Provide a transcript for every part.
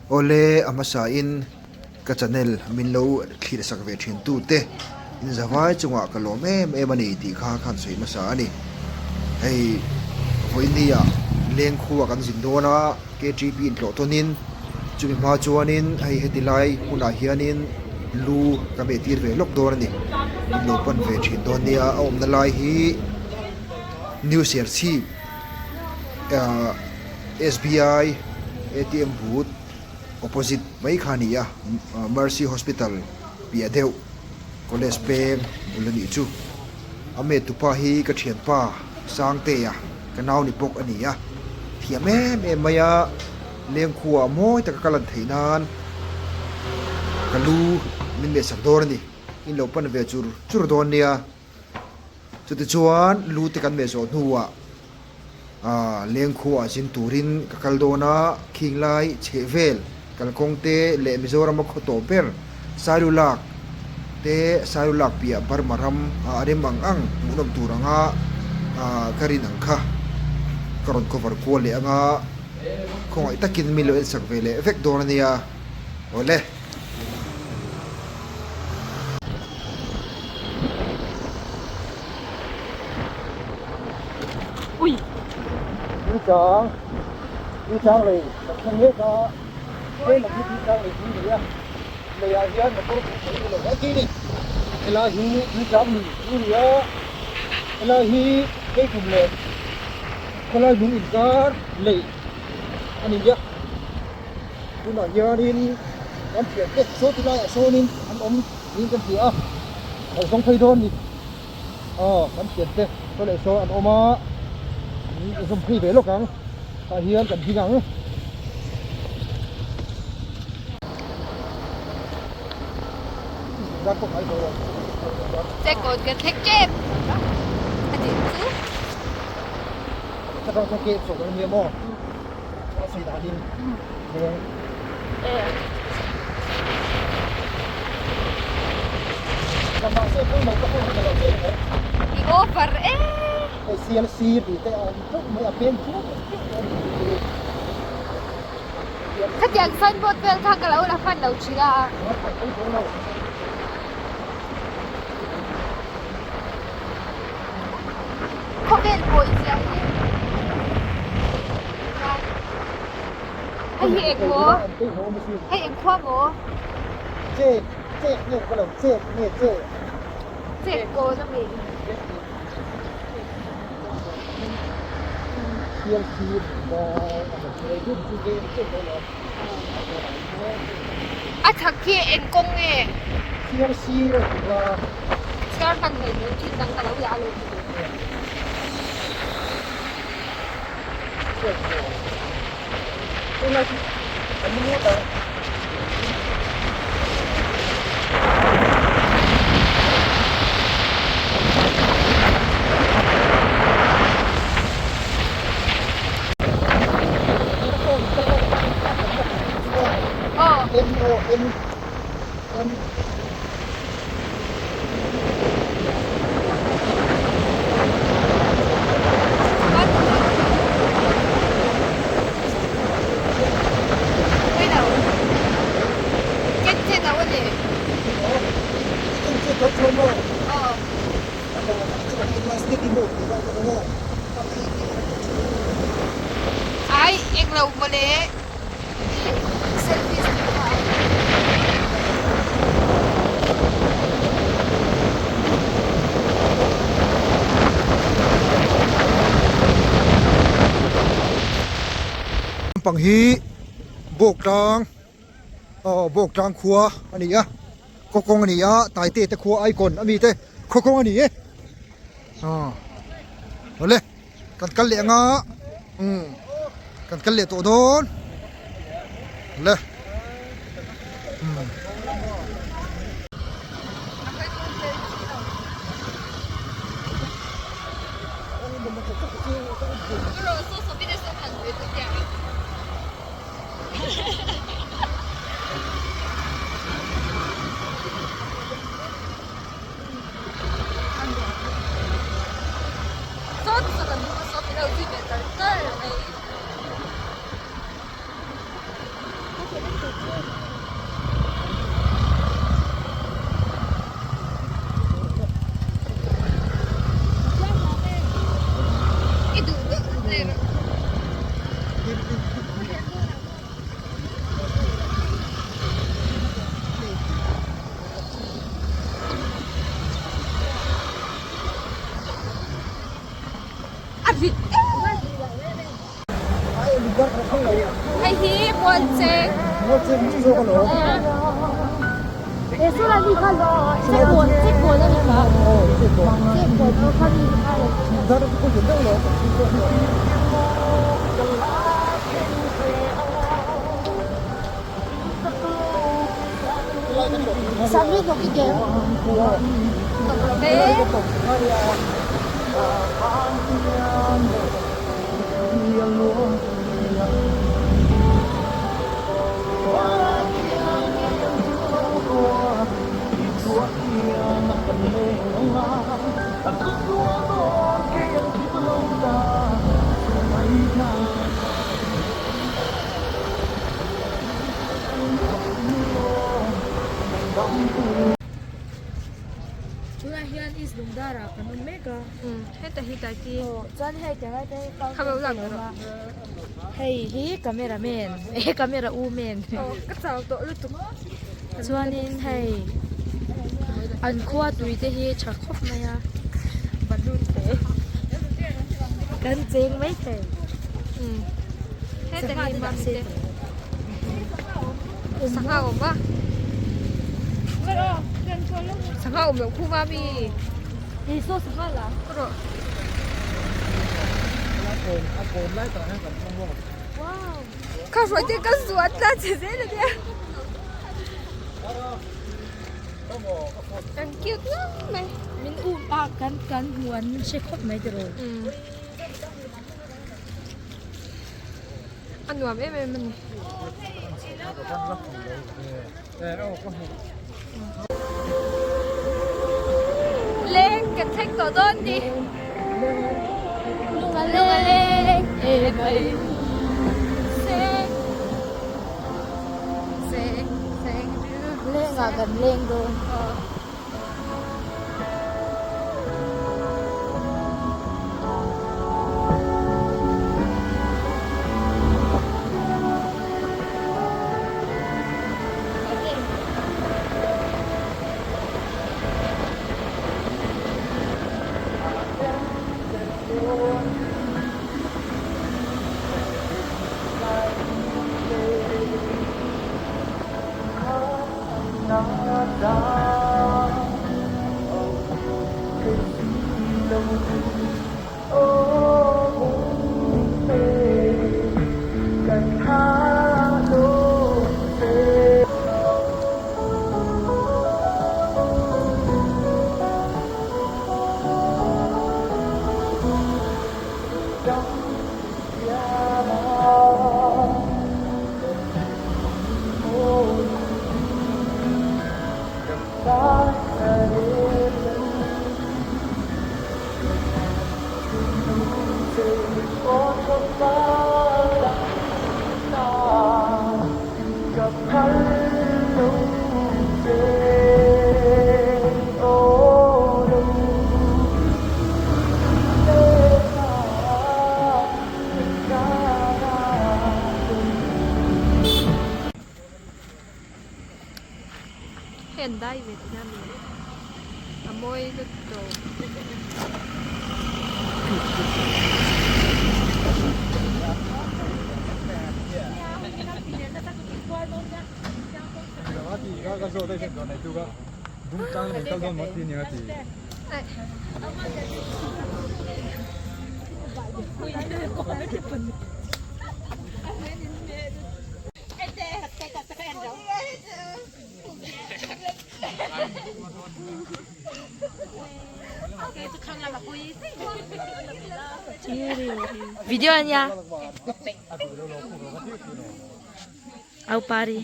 Awle a hmasa in ka channel min lo thlir sak ve thin tu te in zavai chungah ka lawm em em a ni tih kha khan sawi hmasa a ni. Hei vawiini ah lengkhua kan zin dawn a KTP in tlawh tawn in chumi hma chuanin hei heti lai hmunah hianin lu ka meh tir ve lawk dawn a ni. Min lo pan ve thin dawn nia a awmna lai hi New Serchhip ah SBI ATM but opposite mai kha a ni a Mercy Hospital piah deuh college peng bul a nih chu a met tupa hi ka thianpa Sangtea ka nau ni bawk a ni a thiam em em mai a lengkhua mawi taka ka lan theih nan ka lu min meh sak dawn a ni in lo pan ve chur chur dawn nia. Chutichuan lu te kan meh zawh hnuah aah lengkhuaah zin turin ka kal dawn a, khing lai chheh vel kalkawng te leh Mizorama khaw tawh ber Sailulak te Sailulak piah Burma ram ah a rem ang ang hmuhnawm tur anga aah ka rin ang kha ka rawn cover kual leh anga khawngaih takin min lo ensak ve leh vek dawn a nia. Awle. Ui. Tuichang, Tuichang lei kan thleng mek a, tlem ang hi Tuichang lei hi a ni a, leiah hian motor hmuh theih a ni lo mai thei a ni. Helai hi Tuichang lui chu a ni a, helai hi Keitum leh khawlai lung inkar lei a ni a. Tunah hianin kan thiante saw ti laiah sawnin an awm niin kan hria a, kan zawng phei dawn ni. Aw kan thiante saw leh saw an awm a, an zawm phei ve lawk ang, tah hian kan ding ang. Check out kan thleng tep a tih chu. I over e. Khatiang signboard vel kha ka lo la hman lo thin a. Khawvel pawi zia hi hei hi eng maw hei eng khua maw chek kawn a mi a chhak khi eng kawng nge chhiar hman hmel hmel thin dang ka lo la a lo ti ve. Aw. Ai englo mawle Selfie stick kha. Lampang hi Bawktlang aw Bawktlang khua a ni a khaw kawng a ni a Taite te khua icon a mi te khaw kawng a ni e aw awle. Kan kal leh anga umm kan kal leh tawh dawn le umm. I duh duh nei rawh. A rit Hei hi Mualcheng. Tunah hian East Lungdar ah kan awm mek a. Heta hi tai chi. Aw chuan hei ti lai te hi fountain te a awm a. Hei hi camera man eh camera u man. Aw ka chau tawh lutuk. Chuanin hei an khua tui te hi tha khawp mai a. Balloon te. Kan cheng mai thei. Heta hi mami te. Sangha awm a. Sangha awm loh khum a mi. Kha hruai te ka zuat la che zel a nia. An cute ngang mai. Min um a kan kan hmu an hre khawp mai tiraw. A nuam em em a ni. Leng kan thleng tawh dawn ni. Lung a leng em mai. Seng seng seng Leng ah kan leng dawn. Hei an dai ve tihna a ni a mawi lutuk. Video ania. Au pari.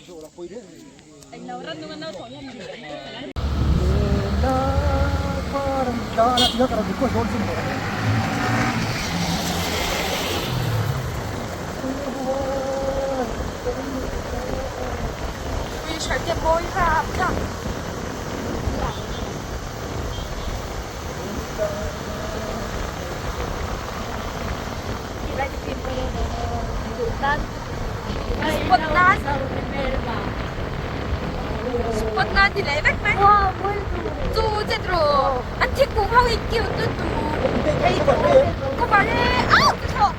T-shirt te mawi rap thlak. Spot nan spot nan ti leh vek mai chu chet ru an thingkung ho hi cute lutuk ka var e au ka thlawh.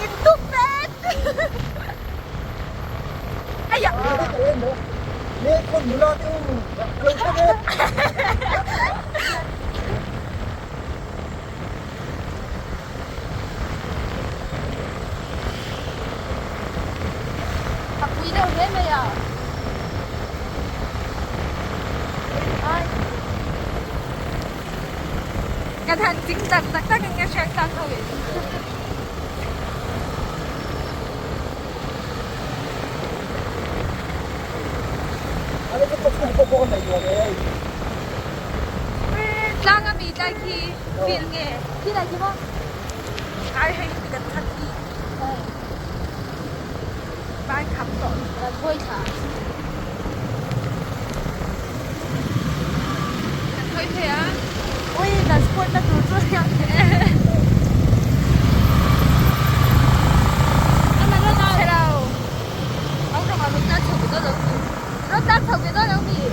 In tum mek Aya A pui deuh hle mai a. Kan han ching tak tak tak in ka hriat tak ho in. Tlang a mi tlai khi feel nge? Khi lai khi maw? Ai hei hi kan khat hi. Vai kham tawh. Kan hawi thla. Kan hawi thei a. Ui, kan sport na tur chu hian. Hello. Ông rong à, ta chụp cái đó đâu nhỉ? Nó ta chụp cái đó đâu nhỉ?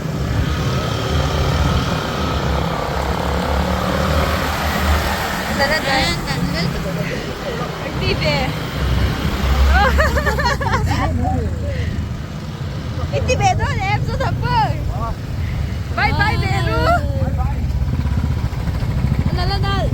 Đi về. Đi về thôi em số thập phương. Bye bye về luôn. Nal nal.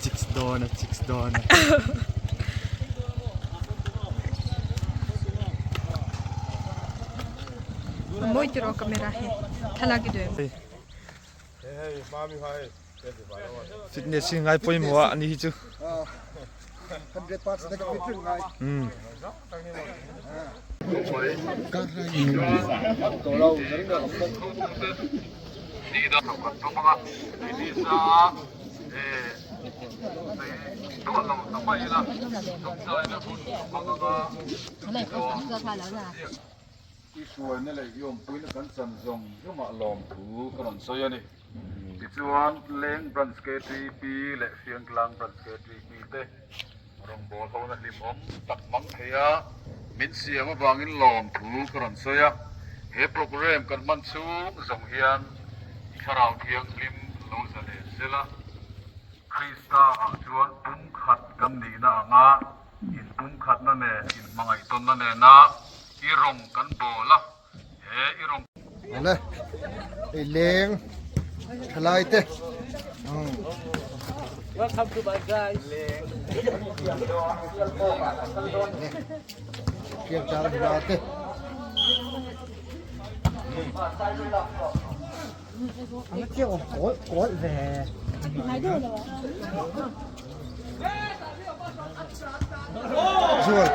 Chicks dawn a chicks dawn a. Mawi tiraw camera hi thlalak i duai. Fitness hi ngai pawimawh a ani hi chu. Um. I hruaina leh i awmpuina kan chan zawng zawngah lawmthu ka rawn sawi a ni. Tichuan, Leng Branch KTP leh Hriangtlang Branch KTP te rawngbâwl hona hlimawm tak hmang thei a, min siam avangin lawmthu ka rawn sawi a. He programme kan hman chhung zawng hian Thlarau Thianghlim lo zalen zel a, Krista ah chuan pumkhat kan nihna anga inpumkhatna nen inhmangaihtawnna nena i rawng kan bawl a, he i rawng. Awle, hei leng thalai te. Welcome to my guys. Hriat tlang hla te. Zual.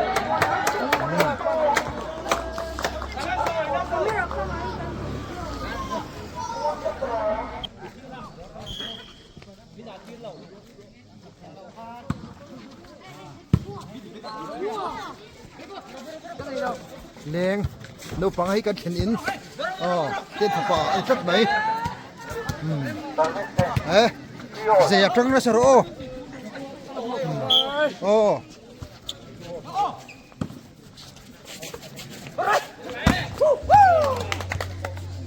Leng naupang hi kan thlen in aw ten fapa a ni tlat mai umm eh zei atang nasa rawh aw aw.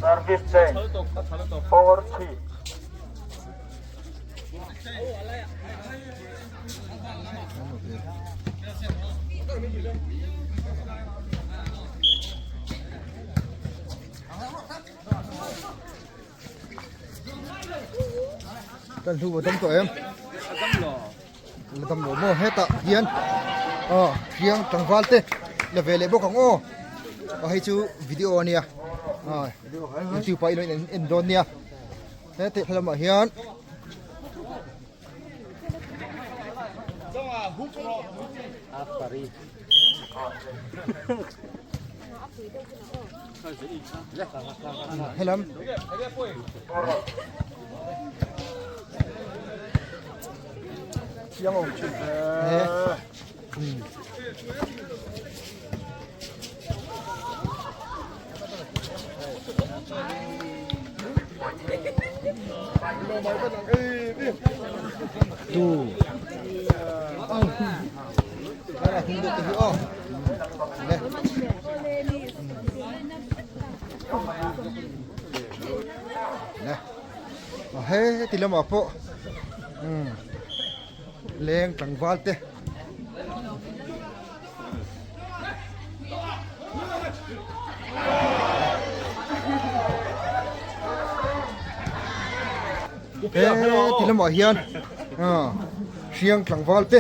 Service change 4-3. Kan hlu dam tawh em? La dam lo maw hetah hian aw thiang tlangval te la ve leh bawk ang aw aw hei chu video ania aw youtube ah ilo in en dawn nia heti lamah hian helam Tu. He ti lamah pawh leng tlangval te he ti lamah hian hriang tlangval te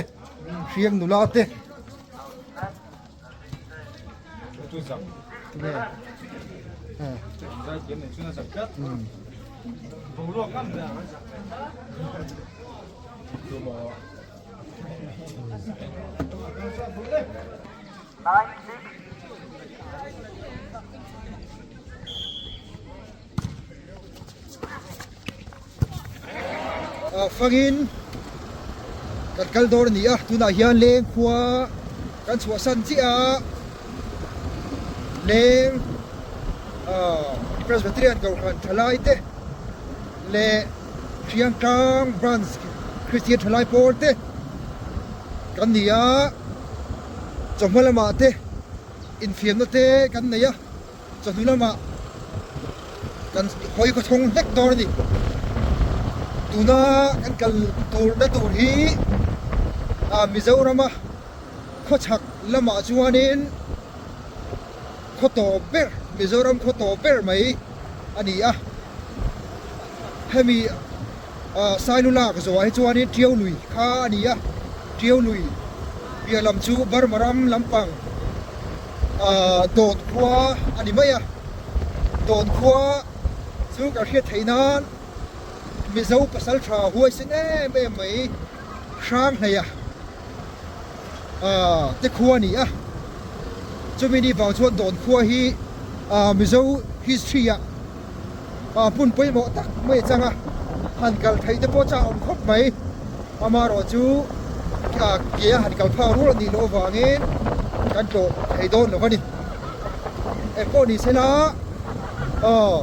hriang nula te Fangin kan kal dawn a ni a tunah hian leng khua kan chhuahsan chiah a leng Presbyterian Kohhran thalai te leh Hriangtlang Branch Kristian thalai pawl te kan ni a chawhma lamah te infiamna te kan nei a. Chawhnu lamah kan hawi khaw thawng hlek dawn a ni. Tuna kan kal turna tur hi Mizorama khawchhak lamah chuanin khaw tawp ber, Mizoram khaw tawp ber mai a ni a. Hemi Sailulak zawhah hi chuanin Tiau lui kha a ni a, Tiau lui piah lam chu Burma ram lampang. Dawn khua a ni mai a, Dawn khua chu kan hriat theih nan Mizo pasal tha huaisen em em mai Hranghleia te khua a ni a, chumi ni vang chuan Dawn khua hi Mizo history ah hmun pawimawh tak mai a chang a, han kal theih te pawh chak a awm khawp mai, amaherawh chu ke a han kal phak rual a nih loh avangin kan tlawh thei dawn lo a ni. Eng pawh ni sela aw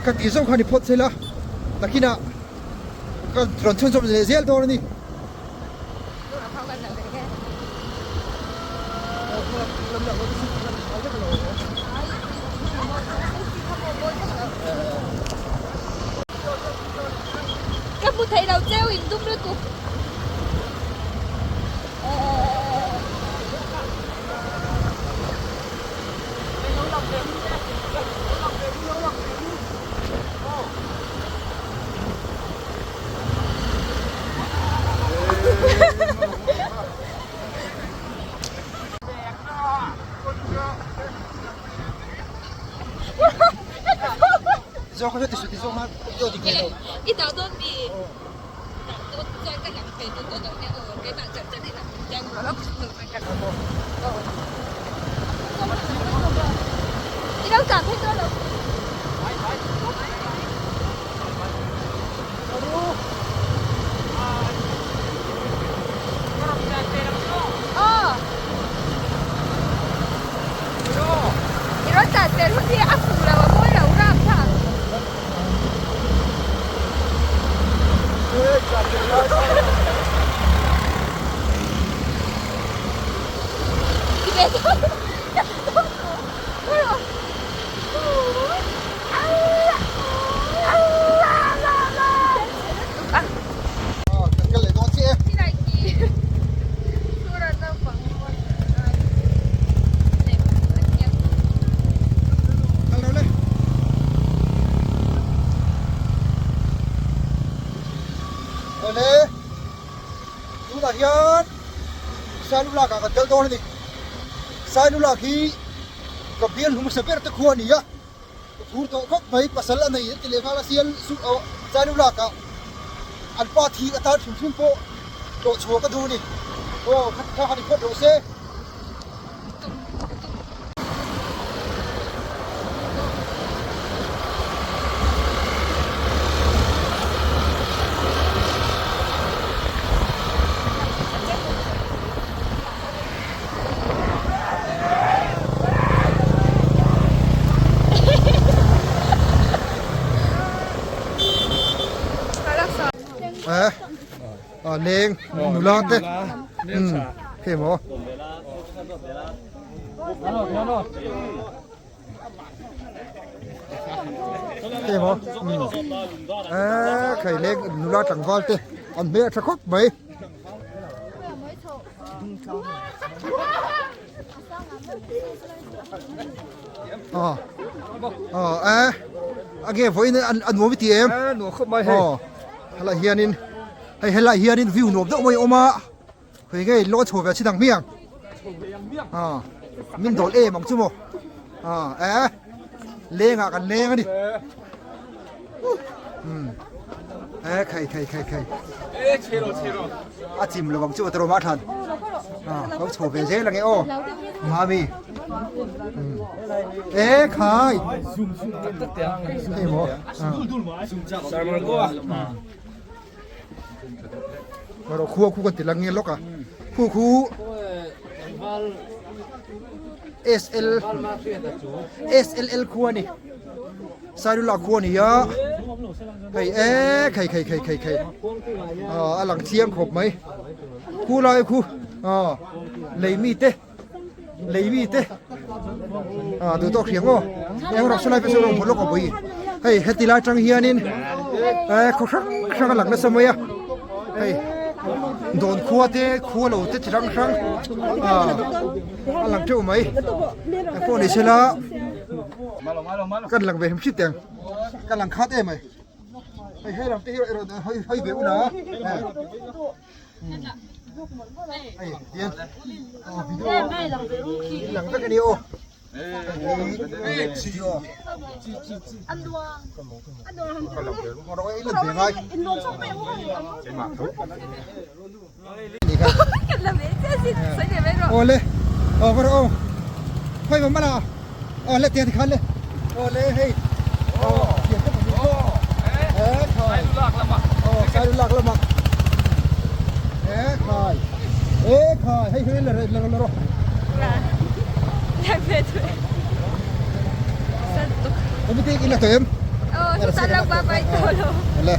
ka tih zawng kha ni phawt sela nakinah ka rawn chhunzawm leh zel dawn a ni. Ka hmu thei lo cheu in dum lutuk. I dah dawn mi? Dah dawn chuan ka lang thei dawn dawn nia aw keimah chauh chauh i lang chiang lo I lo tlan phei dawn lo. Aw. Awle tunah hian Sailulak ah kan kal dawn a ni Sailulak hi ka bial hmasa ber te khua a ni a ka phur tawh khawp mai pasal a nei an ti leh nghal a sial su aw Sailulak ah an pa thih atan hrim hrim pawh hlawh chhuah ka duh a ni aw kha han inphawt rawh se. Leng nula te hei maw hei maw khai leng nula tlangval te an hmel a tha khawp mai. A nge vawiin a nuam i ti em? Nuam khawp mai hei. Helai hianin hei helai hianin view nuam deuh mai a awm a. Hei ngei lawn chho ve chin ang hmiang. Min dawl em ang chu maw. Lengah kan leng a ni. E khai khai khai khai. A chim lovang chu atawm a than. Lo chho ve zel ange aw. Mami. E khai. Hei maw. Maro khua khu kan ti lang nge lawk a. Khu khu SL SLL khua ni. Sailula khua ni a. Hei e khei khei khei khei khei. A lang thiang khawp mai. Khu lai khu. Lei mi te. Lei mi te. Duh tawk hriang aw. Eng rawk saw lai pawh saw rawng lawk a pui. Hei heti lai tang hianin khaw hrang hrang a lang nasa mai a. Hei dawn khua te khua lo te chi hrang hrang a lang teuh mai. Pawh ni sela. Kan lang ve hrim hrim teng ka lang khat em mai hei hei lam te hi erawh hawi hawi ve una hei hian video lang vek ani aw video Awle aw va rawh aw khawi va mana aw le tiang tikhan le awle hei aw tiang te pahnih e khai aw sai lak lama e khai e khai hei hei le le le rawh Emi te ila to em Aw chu tan lo ba bai to lo le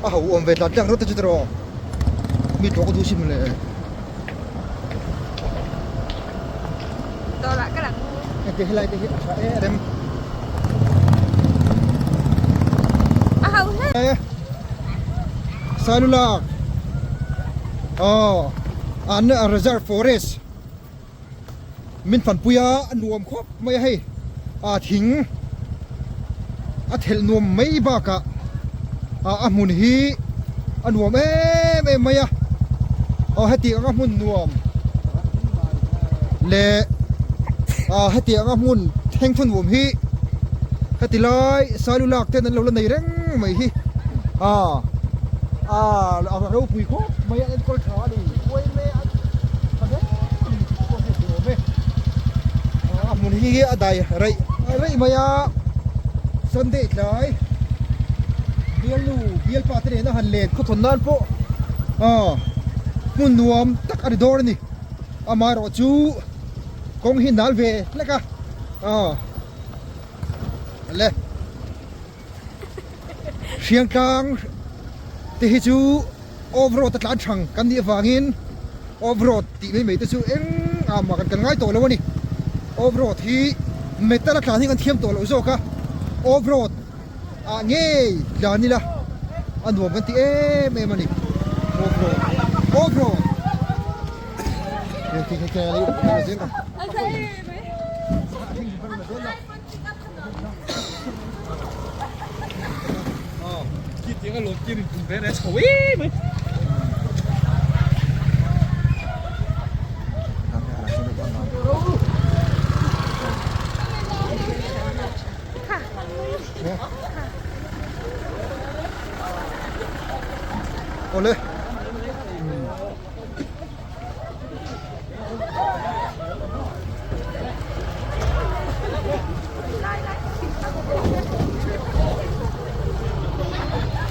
A ho awm ve tlat tlat rawt te chu tiraw mi tlawk a duh sim le. Heti helai te hi a tha em em. Sailulak aw an reserve forest min fanpui a a nuam khawp mai a hei a thing a thelh nuam mai bakah a hmun hi a nuam em em mai a aw heti anga hmun nuam leh ah heti anga hmun thleng thu nuam hi heti lai sailu lak ten an lo la nei reng mai hi ah ah a ropui khawp mai a enkawl tha a ni uaime a tha hle a ni tih pawh hriat tur a awm e ah a hmun hi a dai raih. Raih mai a, Sunday tlai bialnu bialpa te nena han len khawthawn nan pawh hmun nuam tak a ni dawn a ni. Amaherawh chu kawng hi nal ve hlek a, le Hriangtlang te hi chu off road a tlan thang kan nih avangin off road tih mai mai te chu eng ah mah kan ngai tawh lo a ni. Off road hi metal a tlan hi kan thiam tawh loh zawk a, off road ah ngei tlan ila a nuam kan ti em em a ni. Off road off road Awle.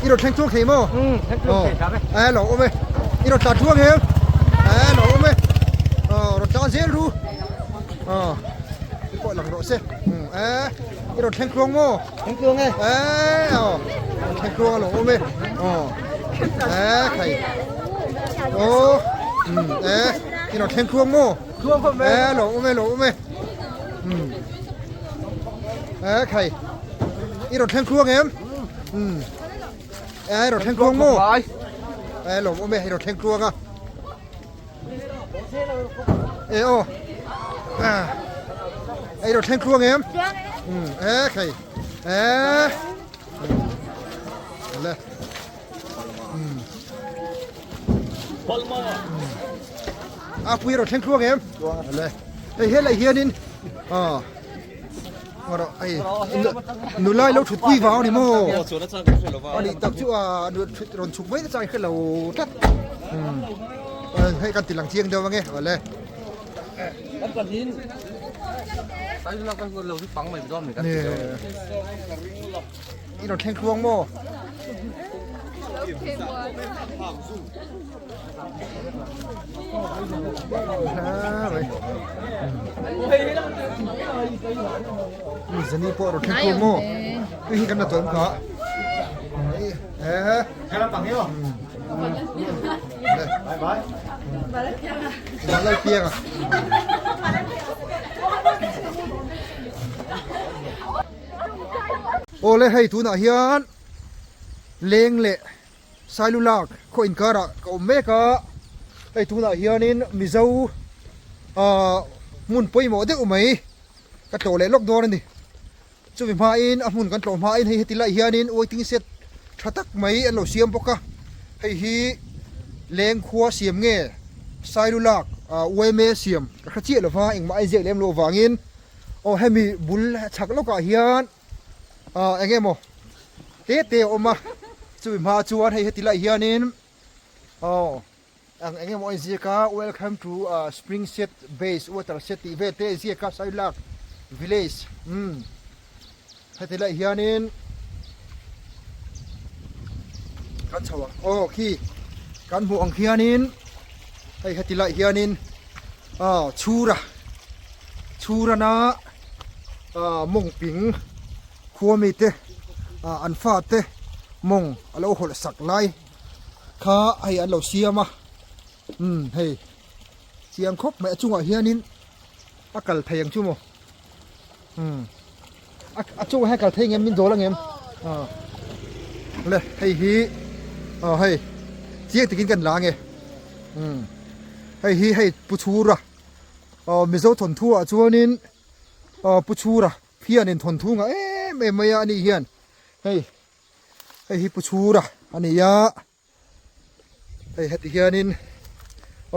I rawn thleng tluang thei maw? Umm, thleng tluang thei hlak e. Ae lo awm e. I rawn tlan tluang em? Ae lo awm e. Aw rawn tlan zel ru. Aw i pawh lang rawh se. Umm ae i rawn thleng tluang maw? Thleng tluang e. Ae aw rawn thleng tluang a lo awm e. Aw ae khai. Aw umm ae i rawn thleng tluang maw? Tluang khawp mai. Ae lo awm e lo awm e. Umm ae khai. I rawn thleng tluang em? Umm ae i rawn thleng tluang maw? Ae lo awm e i rawn thleng tluang a. E aw ei ro thleng tluang em e khai e le a pui ro thleng tluang em le hei helai hianin a Nulai lo thut pui vang a ni maw? A nih tak chu a rawn chhuk mai na chang hre lo tlat. Hei kan ti lang chiang deuh ange awle. I rawn thleng tluang maw? Zani pawh rawn thleng tluang maw? Tui hi kan la tawm kha. Malai piang a. Awle hei tunah hian leng leh Sailulak khaw inkarah ka awm mek a, hei tunah hianin Mizo ah hmun pawimawh deuh mai ka tlawh leh lawk dawn a ni. Chumi hmain a hmun kan tlawh hmain hei heti lai hianin waiting shed tha tak mai an lo siam bawk a, hei hi Lengkhua siam nge Sailulak ah yma siam ka hre chiah lova engmah a inziak lem loh avangin aw hemi bul chhak lawkah hian ah eng emaw te te a awm a chumi hma chuan hei heti lai hianin aw ang eng emaw a inziak a welcome to ah spring set base water set tih vel te a inziak a sailak village umm heti lai hianin kan chho ang aw khi kan hmuh ang khianin hei heti lai hianin ah chhura chhurana ah mawng ping khua mite ah an fate mawng a lo hawlh sak lai kha hei an lo siam a umm hei chiang khawp mai a chungah hianin a kal thei ang chu maw umm a chungah hian a kal thei ngem min dawl angem ah le hei hi aw hei chiang takin kan la ange umm hei hi hei pu chhura aw mizo thawnthu ah chuanin aw pu chhura hianin thawnthu ngah em em mai a ani hian hei hei hi pu chhura a ni a hei heti hianin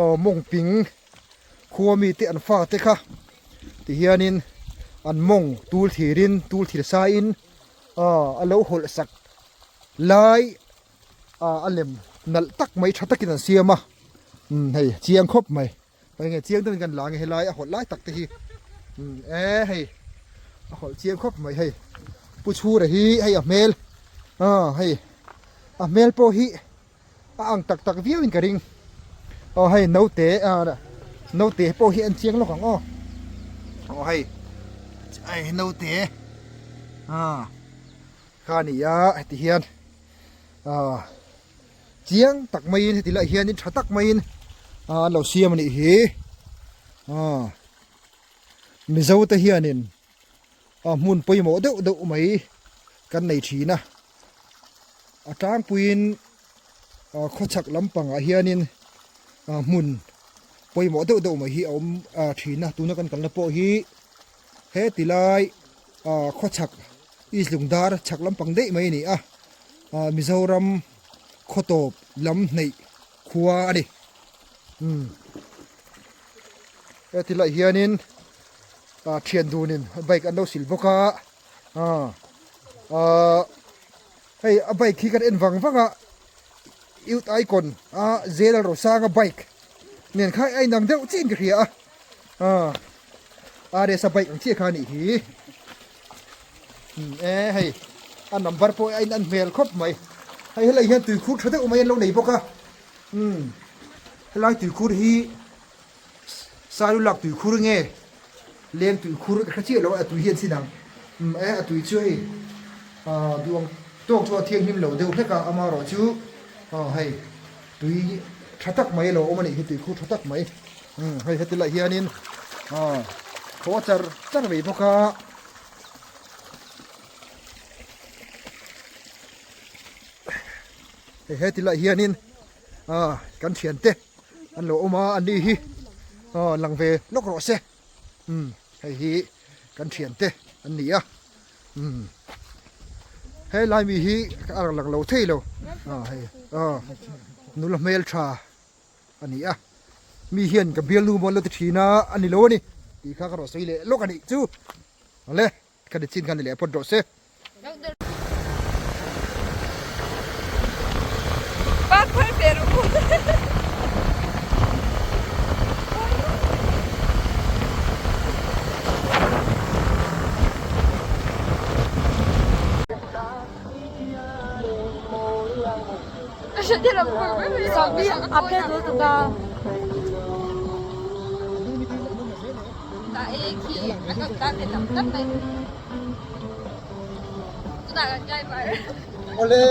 aw mawng ping khua mi te an fa te kha ti hianin an mawng tul thirin tul thir saiin aw a lo hawlh sak lai ah a lem nalh tak mai tha takin an siam a umm hei chiang khawp mai. Hei nge chiang deuhin kan la ang e helai a hawlh lai tak te hi umm e hei a hawlh chiang khawp mai hei Pu Chhura hi hei a hmel ah hei a hmel pawh hi a ang tak tak viau in ka ring aw hei naute ah naute pawh hi an chiang lawk ang aw aw hei hei naute ah kha a ni a heti hian ah chiang tak maiin heti lai hianin tha tak maiin ah an lo siam a nih hi ah Mizo te hianin a hmun pawimawh deuh deuh mai kan nei thin a a tlangpuiin ah khawchhak lampangah hianin ah hmun pawimawh deuh deuh mai hi a awm ah thin a tuna kan kalna pawh hi he ti lai ah khawchhak east lungdar chhak lampang daih mai a ni a ah Mizoram khawtawp lam hneih khua a ni umm he ti lai hianin ah thian dunin bike an lo sil bawk a ah ah hei a bike hi kan en vang vang a youth icon a zel rosanga bike nen kha a inang deuh chiah in ka hria a ah rs a bike ang chiah kha a nih hi umm e hei a number pawh a in an hmel khawp mai hei helai hian tuikhur tha deuh mai an lo nei bawk a umm helai tuikhur hi. Sailu lak tui khur nge leng tui khur ka hre chiah lo a a tui hi an sin ang umm e a tui chu hei ah duang tawk chu a thianghlim lo deuh hlek a amaherawh chu aw hei tui tha tak mai a lo awm a nih hi tui khur tha tak mai umm hei heti lai hianin ah thaw char char mai bawk a. Hei heti lai hianin ah kan thiante. an lo awm a an ni hi aw lang ve lawk rawh se umm hei hi kan thian te an ni a umm helai mi hi a lang lang lo thei lo aw hei aw nula hmel tha a ni a mi hian ka bialnu maw an lo ti thin a a ni lo a ni tih kha ka rawn sawi leh lawk a nih chu awle. Ka ni chin kha ni leh phawt rawh se. Awle.